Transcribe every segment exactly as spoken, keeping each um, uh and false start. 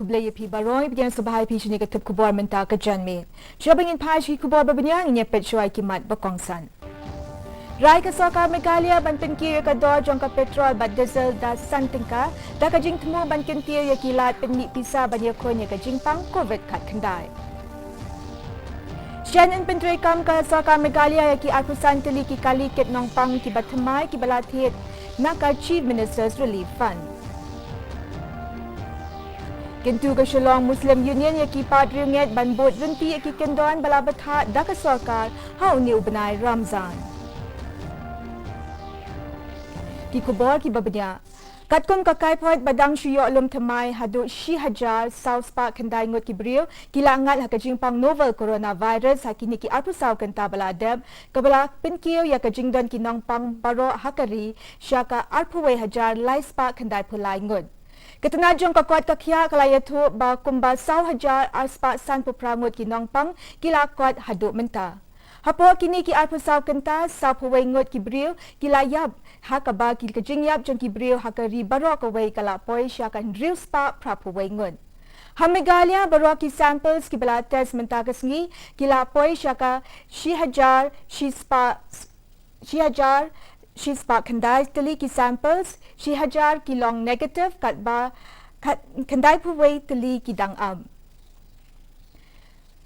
Khublei ïa phi baroh, pdiang sngewbha ïa phi sha kane ka tip khubor mynta ka janmiet. Shuwa ban ngin phai sha ki khubor ba bniah, ngin ïa peit shuwa ïa ki mat ba kongsan. Rai ka sorkar Meghalaya ban pynkiew ïa ka dor jong ka petrol bad diesel da san tyngka, da ka jingthmu ban kyntiew ïa ki lad pynmih pisa ban ïakhun ïa ka jingpang covid khatkhyndai. Shen yn pyntreikam ka sorkar Meghalaya ïa ki arphew san tylli ki kali kit nongpang kiba thymmai kiba la thied na ka Chief Minister's Relief Fund. Kyntu ka Shillong Muslim Union ïa ki paid riewngeit ban bud ryntih ïa ki kyndon ba la bthah da ka sorkar ha une u bnai Ramzan. Ki khubor kiba bniah. Katkum ka kaiphod ba dang shu ïoh lum thymmai, haduh shi hajar saw spah khyndai ngut ki briew ki la ngat ha ka jingpang novel coronavirus ha kine ki arphew saw kynta ba la dep, kaba la pynkiew ïa ka jingdon ki nongpang baroh ha ka ri sha ka arphew wei hajar lai spah khyndai phew lai ngut. Ka tnat jong ka kot ka khiah ka la ïathuh ba kumba saw hajar ar spah san phew phra ngut ki nongpang ki la kot haduh mynta. Hapoh kine ki arphew saw kynta, saw phew wei ngut ki briew ki la ïap, ha kaba ki, ka jingïap jong ki briew ha ka ri baroh kawei ka la poi sha ka hynriew spah phra phew wei ngut. Ha Meghalaya, baroh ki samples kiba la test mynta ka sngi ki la poi sha ka shi hajar shi spah, shi hajar shi spah khyndai tylli ki samples, shi hajar ki long negative, katba khat, khyndai phew wei tylli ki dang ap.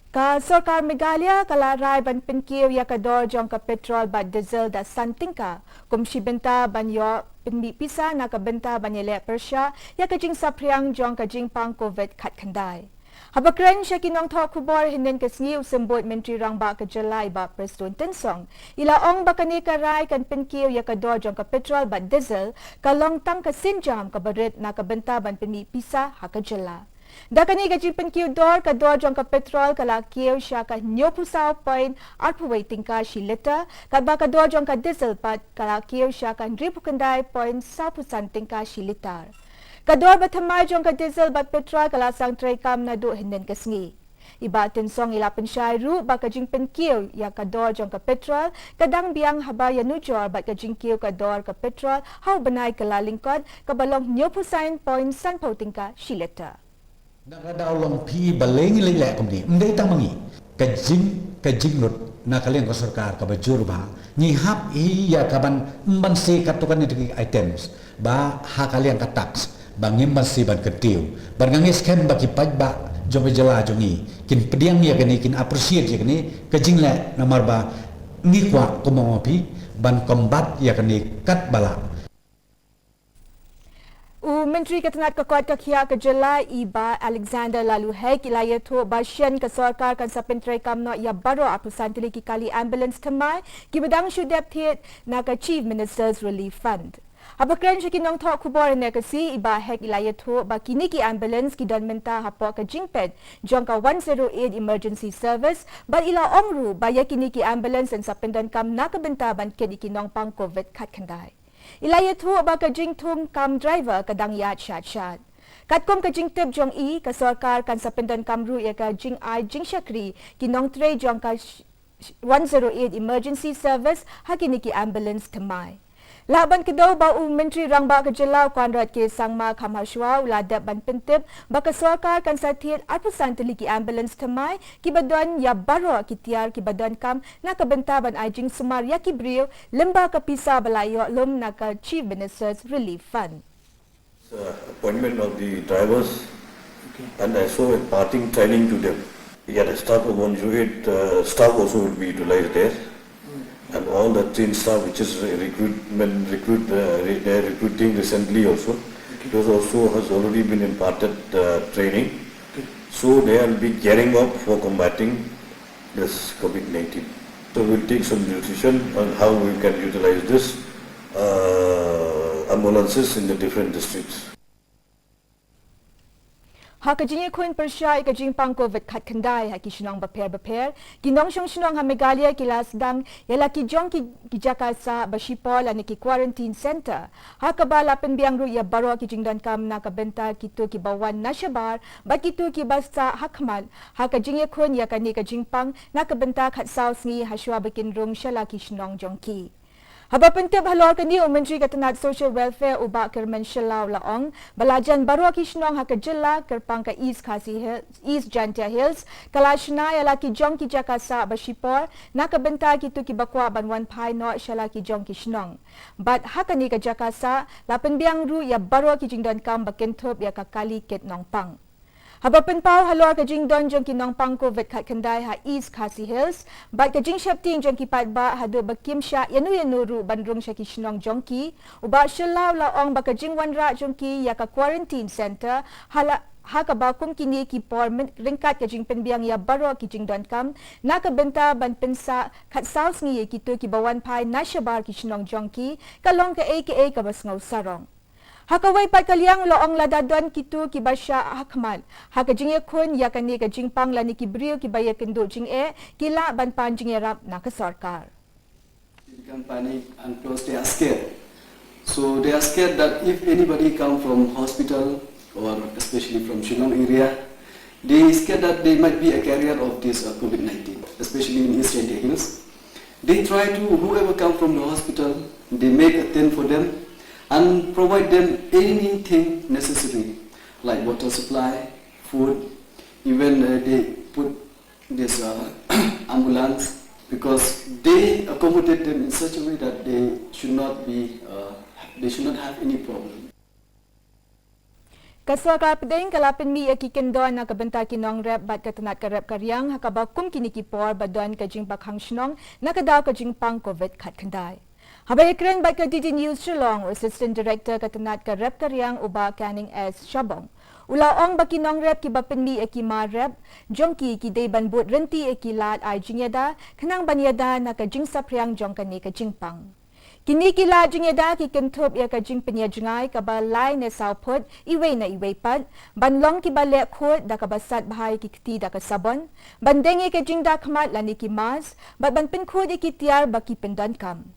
Ka sorkar Meghalaya ka la rai ban pynkiew ïa ka dor jong ka petrol bad diesel da san tyngka, kum shi bynta ban ïoh pynmih pisa na ka bynta ban ïaleh pyrshah ïa ka jingsaphriang jong ka jingpang covid khatkhyndai. Haba kren sha ki nongthoh khubor hynnin ka sngi, u Symbud Myntri Rangbah ka jylla, i Bah Prestone Tynsong, i la ong ba kane ka rai kan pynkiew ïa ka dor jong ka petrol bad diesel ka long tang ka sienjam kaba rit na ka bynta ban pynmih pisa ha ka jylla. Da kane ka jingpynkiew dor, ka dor jong ka petrol ka la kiew sha ka hynñiewphew saw point arphew wei tyngka shi litar, katba ka dor jong ka diesel pat ka la kiew sha ka hynriewphew khyndai point sawphew san tyngka shi litar. Ka dor bathymmai jong ka diesel bad petrol ka la sdang treikam naduh hynnin ka sngi. I Bah Tynsong i la pynshai ruh ba ka jingpynkiew ïa ka dor jong ka petrol ka dang biang haba ïanujor bad ka jingkiew ka dor ka petrol ha u bnai Kyllalyngkot, kaba long hynñiewphew san point sanphew tyngka shi litar. Na ka daw long phi balei ngi leh leh kumne, ym dei tang ma ngi. Ka jing, ka jinglut na ka liang ka sorkar kaba jur bha. Ngi hap hi ïa ka ban, ym ban se katto katne ki items ba ha ka liang ka tax ba ngim ban se ban kyntiew. Bad nga ngeit skhem ba ki paidbah jong ka jylla jong ngi kin pdiang ïa kane, kin appreciate ïa kane ka jingleh, namar ba ngi kwah kum ma phi ban combat ïa kane katba lah. U Myntri ka tnat ka kot ka khiah ka jylla, i Bah Alexander Laloo Hek, i la ïathuh ba shen ka sorkar kan sa pyntreikam noh ïa baroh arphew san tylli ki kali ambulance thymmai kiba dang shu dep thied na ka Chief Minister's Relief Fund. Haba kren sha ki nongthoh khubor hynne ka sngi, i Bah Hek i la ïathuh ba kine ki ambulance ki don mynta hapoh ka jingpeit jong ka one zero eight emergency service, bad i la ong ruh ba ïa kine ki ambulance yn sa pyndonkam na ka bynta ban kit ïa ki nongpang covid khatkhyndai. I la ïathuh ba ka jingthung kam driver ka dang ïaid shad shad. Katkum ka jingtip jong i, ka sorkar kan sa pyndonkam ruh ïa ka jingai jingshakri ki nongtrei jong ka sh-, sh-, one zero eight emergency service ha kine ki ambulance thymmai. Lah ban kdew ba u Myntri Rangbah ka jylla, u Conrad K Sangma, kham hashwa u la dep ban pyntip ba ka sorkar kan sa thied arphew san tylli ki ambulance thymmai kiba don ïa baroh ki tiar kiba donkam na ka bynta ban ai jingsumar ïa ki briew lyngba ka pisa ba la ïoh lum na ka Chief Minister's Relief Fund. Uh, appointment of the drivers, and I saw a parting training to them. Yeah, the staff of one zero eight, uh, staff also will be utilized there. And all the trained staff which is re-, recruitment, recruit, uh, re-, they're recruiting recently also. Those also has already been imparted, uh, training. So they will be gearing up for combating this covid nineteen. So we'll take some decision on how we can utilize this, uh, ambulances in the different districts. Ha ka jingïakhun pyrshah ïa ka jingpang covid khatkhyndai ha ki shnong bapher bapher, ki nongshong shnong ha Meghalaya ki la sdang ïa la ki jong ki, ki jaka sah ba shipor lane ki quarantine centre. Ha kaba la pynbiang ruh ïa baroh ki jingdonkam na ka bynta kito kiba wan na shabar bad kito kiba sah ha khmat, ha ka jingïakhun ïa kane ka jingpang na ka bynta khatsaw sngi hashwa ba kin rung sha la ki shnong jong ki. Haba pyntip halor kane, u Myntri ka tnat Social Welfare, u Bah Kyrmen Shylla, u la ong ba la jan baroh ki shnong ha ka jylla, kyrpang ka East Khasi Hills, East Jaintia Hills, ka la shna ïa la ki jong ki jaka sah ba shipor na ka bynta kito kiba kwah ban wan phai noh sha la ki jong ki shnong. Bad ha kane ka jaka sah la pynbiang ruh ïa baroh ki jingdonkam ba kynthup ïa ka kali kit nongpang. Haba pynpaw halor ka jingdon jong ki nongpang COVID khatkhyndai ha East Khasi Hills bad ka jingsheptieng jong ki paidbah haduh ba kim shah ïano ïano ruh ban rung sha ki shnong jong ki, u Bah Shylla u la ong ba ka jingwanrah jong ki ïa ka quarantine centre ha la, ha kaba kum kine ki por, ryngkat ka jingpynbiang ïa baroh ki jingdonkam na ka bynta ban pynsah khatsaw sngi ïa kito kiba wan phai na shabar ki shnong jong ki, ka long kaei kaei kaba sngew sarong. Ha kawei pat ka liang u la ong lada don kito kiba shah ha khmat ha ka jingïakhun ïa kane ka jingpang lane ki briew kiba ïakynduh jingeh, ki lah ban pan jingïarap na ka sorkar. They become panic and plus they are scared. So they are scared that if anybody come from hospital or especially from Shillong area, they scared that they might be a carrier of this uh, COVID nineteen, especially in East Jaintia Hills. They try to, whoever come from the hospital, they make a tent for them and provide them anything necessary, like water supply, food, even uh, they put this uh, ambulance, because they accommodate them in such a way that they should not be, uh, they should not have any problem. Ka sorkar pdeng ka la pynmih ïa ki kyndon na ka bynta ki nongrep bad ka tnat ka rep ka riang ha kaba kum kine ki por ba don ka jingbakhang shnong na ka daw ka jingpang COVID khatkhyndai. Haba ïakren bad ka D D News Shillong, u Assistant Director ka tnat ka rep ka riang u Bah Canning S Shabong u la ong ba ki nongrep kiba pynmih ïa ki mar rep jong ki, ki dei ban bud ryntih ïa ki lad ai jingïada khnang ban ïada na ka jingsaphriang jong kane ka jingpang. Kine ki lad jingïada ki kynthup ïa ka jingpynïajngai kaba lai ne saw phut iwei na iwei pat, ban long kiba leh khuid da kaba sat bha ïa ki kti da ka sabon, ban deng ïa ka jingdakhmat lane ki mask bad ban pynkhuid ïa ki tiar ba ki pyndonkam.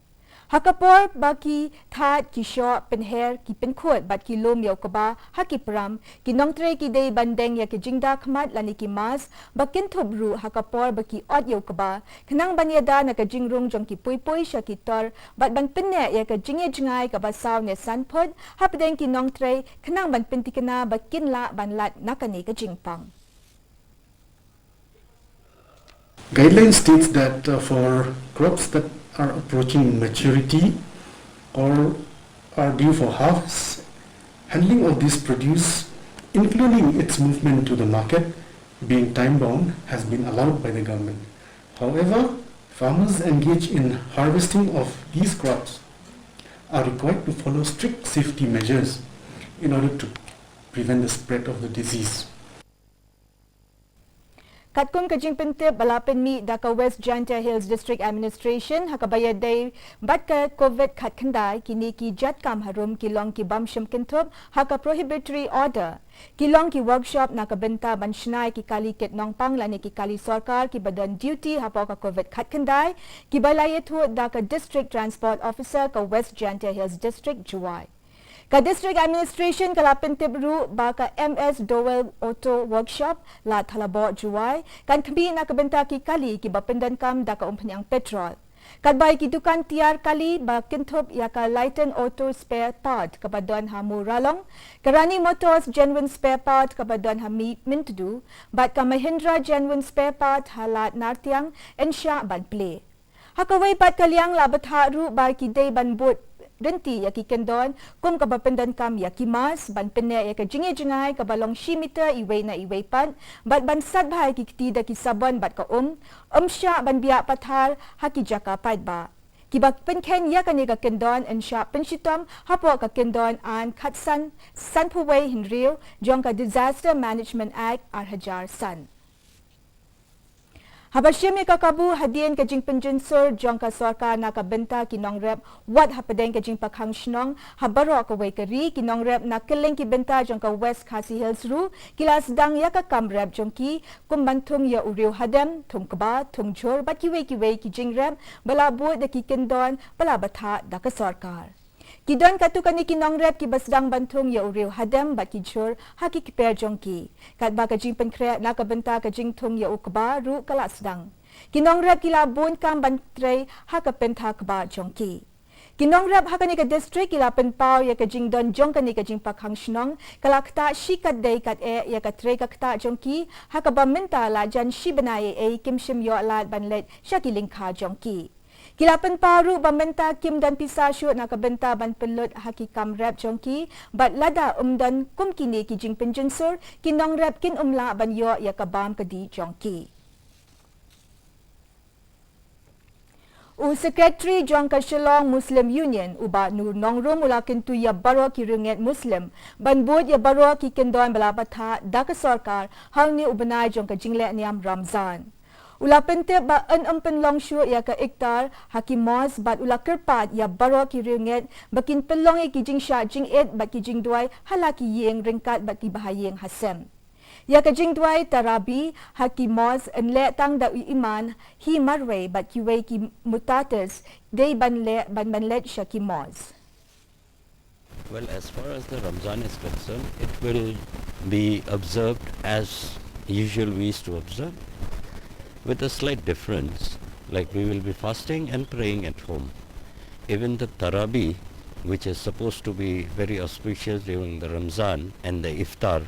Ha ka por ba ki thad, ki shoh, pynher, ki pynkhuid bad ki lum ïa u kba ha ki pram, ki nongtrei ki dei ban deng ïa ka jingdakhmat lane ki mask ba kynthup ruh ha ka por ba ki ot ïa u kba khnang ban ïada na ka jingrung jong ki puipui sha ki tor bad ban pynneh ïa ka jingïajngai kaba saw ne san phut hapdeng ki nongtrei khnang ban pynthikna ba kin lah ban lait na kane ka jingpang. Guideline states that uh, for crops that are approaching maturity or are due for harvest, handling of this produce, including its movement to the market, being time bound, has been allowed by the government. However, farmers engaged in harvesting of these crops are required to follow strict safety measures in order to prevent the spread of the disease. Katkum ka jingpyntip ba la pynmih da ka West Jaintia Hills District Administration ha kaba ïadei bad ka COVID khatkhyndai, kine ki jait kam harum ki long ki bym shym kynthup ha ka prohibitory order. Ki long ki workshop na ka bynta ban shna ïa ki kali kit nongpang lane ki kali sorkar kiba don duty hapoh ka COVID khatkhyndai, kiba la ïathuh da ka District Transport Officer ka West Jaintia Hills District, Jowai. Ka District Administration ka la pyntip ruh ba ka M S Dowell Auto Workshop, Ladthadlaboh, Jowai, kan khmih na ka bynta ki kali kiba pyndonkam da ka umphniang petrol. Katba ïa ki dukan tiar kali ba kynthup ïa ka Lyton Auto Spare Part kaba don ha Mawralong, ka Rani Motors Genuine Spare Part kaba don ha Mih-, Myntdu bad ka Mahindra Genuine Spare Part ha Lad Nartiang yn shah ban plie. Ha kawei pat ka liang la bthah ruh ba ki dei ban bud ryntih ïa ki kyndon kum kaba pyndonkam ïa ki mask, ban pynneh ïa ka jingïajngai kaba long shi meter iwei na iwei pat bad ban sat bha ïa ki kti da ki sabon bad ka um, ym shah ban biah pathar ha ki jaka paidbah. Kiba pynkheiñ ïa kane ka kyndon yn shah pynshitom hapoh ka kyndon aiñ khatsan sanphew wei hynriew jong ka Disaster Management Act ar hajar san. Haba shim ïa ka kabu hadien ka jingpynjynsur jong ka sorkar na ka bynta ki nongrep wat hapdeng ka jingpakhang shnong ha baroh kawei ka ri, ki nongrep na kylleng ki bynta jong ka West Khasi Hills ruh ki la sdang ïa ka kam rep jong ki, kum ban thung ïa u riew hadem, thung kba, thung jhur bad kiwei kiwei ki jingrep ba la bud da ki kyndon ba la bthah da ka sorkar. Ki don katto katne ki nongrep kiba sdang ban thung ïa u riew hadem bad ki jhur ha ki kper jong ki. Katba ka jingpynkhreh na ka bynta ka jingthung ïa u kba ruh ka la sdang. Ki nongrep ki la bun kam ban trei ha ka pynthor kba jong ki. Ki nongrep ha kane ka district ki la pynpaw ïa ka jingdon jong kane ka jingpakhang shnong, ka la ktah shi katdei kateh ïa ka trei ka ktah jong ki, ha kaba mynta la jan shi bnai ei ei kim shym ïoh lad ban leit sha ki lyngkha jong ki. Ki la pynpaw ruh ba mynta kim don pisa shuh na ka bynta ban pynlut ha ki kam rep jong ki, bad lada ym don kum kine ki jingpynjynsur, ki nongrep kin ym lah ban ïoh ïa ka bam ka dih jong ki. U Secretary jong ka Shillong Muslim Union, u Bah Nur Nongrum, u la kyntu ïa baroh ki riewngeit Muslim ban bud ïa baroh ki kyndon ba la bthah da ka sorkar ha une u bnai jong ka jingleh niam Ramzan. U la pyntip ba yn ym pynlong shuh ïa ka iftar ha ki mosque, bad u la kyrpad ïa baroh ki riewngeit ba kin pynlong ïa ki jingshah jingit bad ki jingduwai ha la ki ïing ryngkat bad ki bahaïing hasem. Ïa ka jingduwai Tarabi ha ki mosque yn leh tang da u imam hi marwei, bad kiwei ki mu'tazir dei ban leh, ban, ban leit sha ki mosque. Well, as far as the Ramzan is concerned, it will be observed as usual we used to observe, with a slight difference, like, we will be fasting and praying at home. Even the Tarabi, which is supposed to be very auspicious during the Ramzan and the iftar,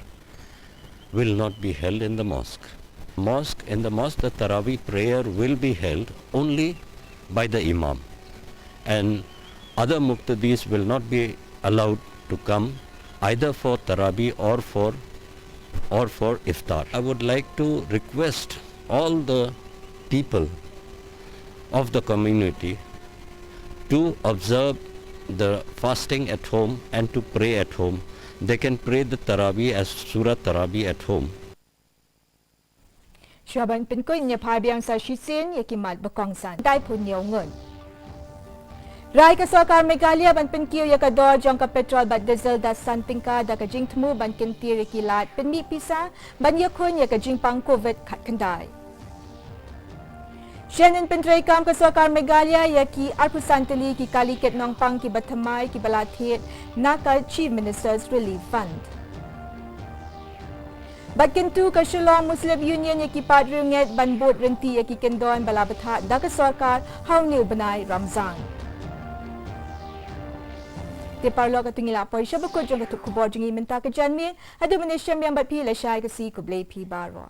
will not be held in the mosque. Mosque, in the mosque, the Taraweeh prayer will be held only by the Imam, and other muqtadis will not be allowed to come either for Taraweeh or for, or for iftar. I would like to request all the people of the community to observe the fasting at home and to pray at home. They can pray the Taraweeh as Surah Taraweeh at home. Shuwa ban pynkut, ngin ïa phai biang sa shisien ïa ki mat ba kongsan. Dai pun ñiew ngut. Rai ka sorkar Meghalaya ban pynkiew ïa ka dor jong ka petrol bad diesel da san tyngka da ka jingthmu ban kyntiew ïa ki lad pynmih pisa ban ïakhun ïa ka jingpang Covid khatkhyndai. Shen yn pyntreikam ka sorkar Meghalaya ïa ki arphew san tylli ki kali kit nongpang kiba thymmai kiba la thied na ka Chief Minister's Relief Fund. Bad kyntu ka Shillong Muslim Union ïa ki paid riewngeit ban bud ryntih ïa ki kyndon ba la bthah da ka sorkar ha une u bnai Ramzan. Te paralok, katto ngi la poi sha bakut jong ka tup khubor jong ngi mynta ka janmiet. Haduh mynne shem biang bad phi, lashai, ka sngi khublei phi baroh.